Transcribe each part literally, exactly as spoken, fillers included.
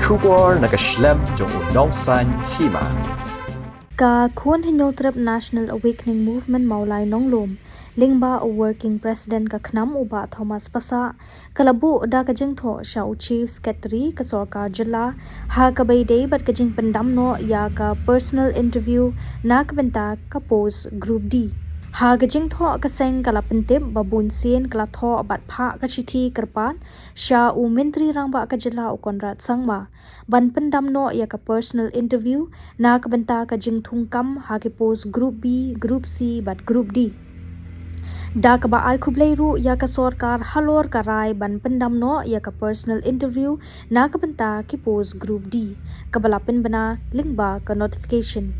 Khubor na ka shlem jong u Nongsaiñ Hima. Ka Khun Hynñiewtrep National Awakening Movement Mawlai Nonglum, lyngba u Working President ka KHNAM u Bah Thomas Passah, ka la buh da ka jingthoh sha u Chief Secretary ka Sorkar Jylla, ha kaba ïadei bad ka jingpyndam noh ïa ka personal interview na ka bynta ka post Group D. Ha ka jingthoh ka seng ka la pyntip ba bunsien ka la thoh bad phah ka shithi kyrpad sha u Myntri Rangbah ka Jylla u Conrad Sangma ban pyndam noh ïa ka personal interview na ka bynta ka jingthungkam ha ki post Group B, Group C bad Group D. Da kaba ai khublei ruh ïa ka sorkar halor ka rai ban pyndam noh ïa ka personal interview na ka bynta ki post Group D, kaba la pynbna lyngba ka notification.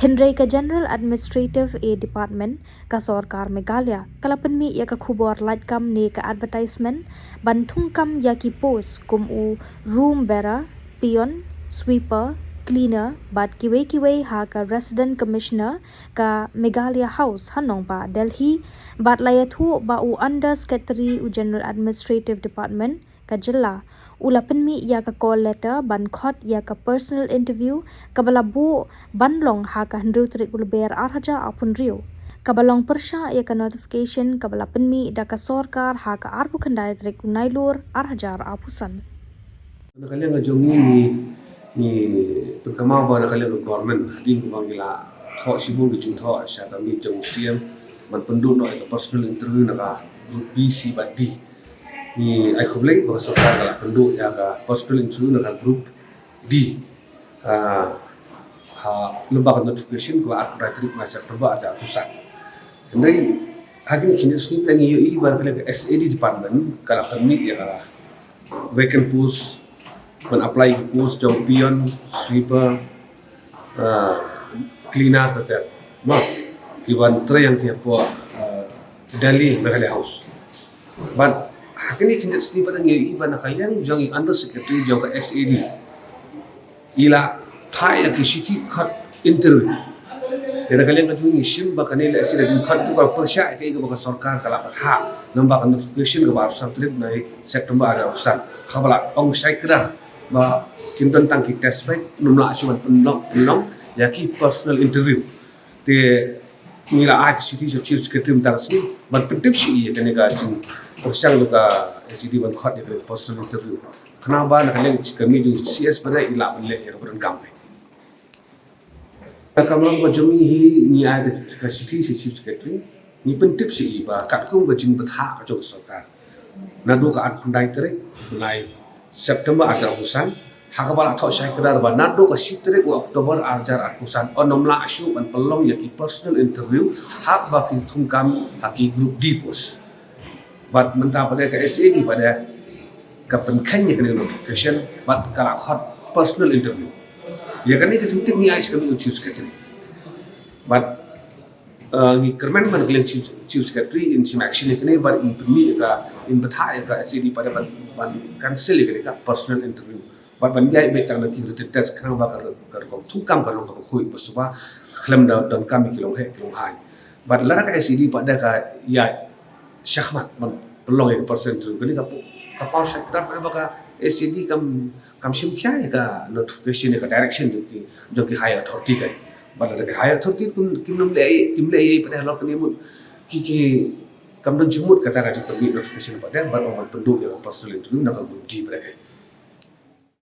Hynrei ka General Administrative Aid Department ka Sorkar Meghalaya ka la pynmih ïa ka khubor laitkam ne ka advertisement ban thungkam ïa ki post kum u room bearer, peon, sweeper, cleaner bad kiwei kiwei ha ka Resident Commissioner ka Meghalaya House ha nongbah Delhi, bad la ïathuh ba u Under Secretary u General Administrative Department ka Jylla u la pynmih ïa ka call letter ban khot ïa ka personal interview kaba la buh ban long ha ka hynriew tarik u Lber ar hajar arphew hynriew, kaba long pyrshah ïa ka notification kaba la pynmih da ka sorkar ha ka arphew khyndai tarik u Nailur ar hajar arphew san. Na ka liang ka jong ngi, ngi, ngi pynkynmaw ba na ka liang ka government hadien ba ngi la thoh shibun ki jingthoh sha ka miet jong u C M ban pynduh noh ïa ka personal interview na ka Group B, C bad D. Ngi ai khublei ba ka sorkar ka la pynduh ïa ka personal interview na ka Group D, ah, ha lyngba ka notification kaba arphew khyndai tarik u September ar hajar arphew san. Hynrei ha kine ki khyndiat sngi pat ngi ïohi ba ka liang ka S A D department ka la pynmih ïa ka vacant post ban apply ki post jong peon, sweeper, ah, cleaner ter ter. Mo, ki ban trei ïa ki hapoh, ah, Delhi Meghalaya House. Bad ha kine ki khyndiat sngi pat ngi ïohi ba na ka liang jong i Under Secretary jong ka S A D i la phah ïa ki shithi khot interview. Te na ka liang ka jong ngi shim ba kane lehse ka jingkhot tu ka pyrshah ïa kaei kaba ka sorkar ka la pynthah lyngba ka notification kaba arphew san tarik u September ar hajar arphew san, ha kaba la ong shai kdar ba kim don tang ki test bad ym lah shuh ban pynlong, pynlong ïa ki personal interview. Te ngi la ai shithi sha Chief Secretary mynta ka sngi ban pyntip sha i ïa kane ka jingpyrshang jong ka S A D ban khot ïa kane ka personal interview. Khnang ba na ka liang ka kmie jong C S pat i lah ban leh ïa kaba donkam. Ka kamram ka jong ngi hi, ngi ai ka shithi sha Chief Secretary, ngi pyntip sha i ba katkum ka jingbthah ka jong ka sorkar, naduh ka arphew khyndai tarik u bnai September ar hajar arphew san, ha kaba la thoh shai kdar ba naduh ka shi tarik u October ar hajar arphew san yn ym lah shuh ban pynlong ïa ki personal interview haba ki thungkam ha ki Group D post. Bad mynta pat ka S A D pat ka pynkheiñ ïa kane notification bad ka la khot personal interview. Ïa kane ka jingtip ngi ai sha ka Chief Secretary. Bad, eh, ngi kyrmen ba na ka liang Chief, Chief Secretary in shim action ïa kane bad in pynmih ïa ka, in bthah ïa ka S A D pat ban, ban cancel ïa kane ka personal interview. Bad ban ïaid beit tang na ki written test khnang ba ka, ka rukom thungkam ka long kaba khuid ba suba khlem da donkam ïa ki longheh ki longhaiñ. Bad lada ka S A D pat ka ïaid shakhmat ban pynlong ïa ka personal interview, kane ka pu-, ka paw shai kdar pat ba ka S A D kam, kam shim khia ïa ka notification, ïa ka direction jong ki, jong ki higher authority kai. Bad lada ki higher authority kim, kim nym leh, kim leh ïa pat halor kane mut ki, ki kam don jingmut kata ka jingpynmih notification pat bad ong ban pynduh ïa ka personal interview na ka Group D pat kai.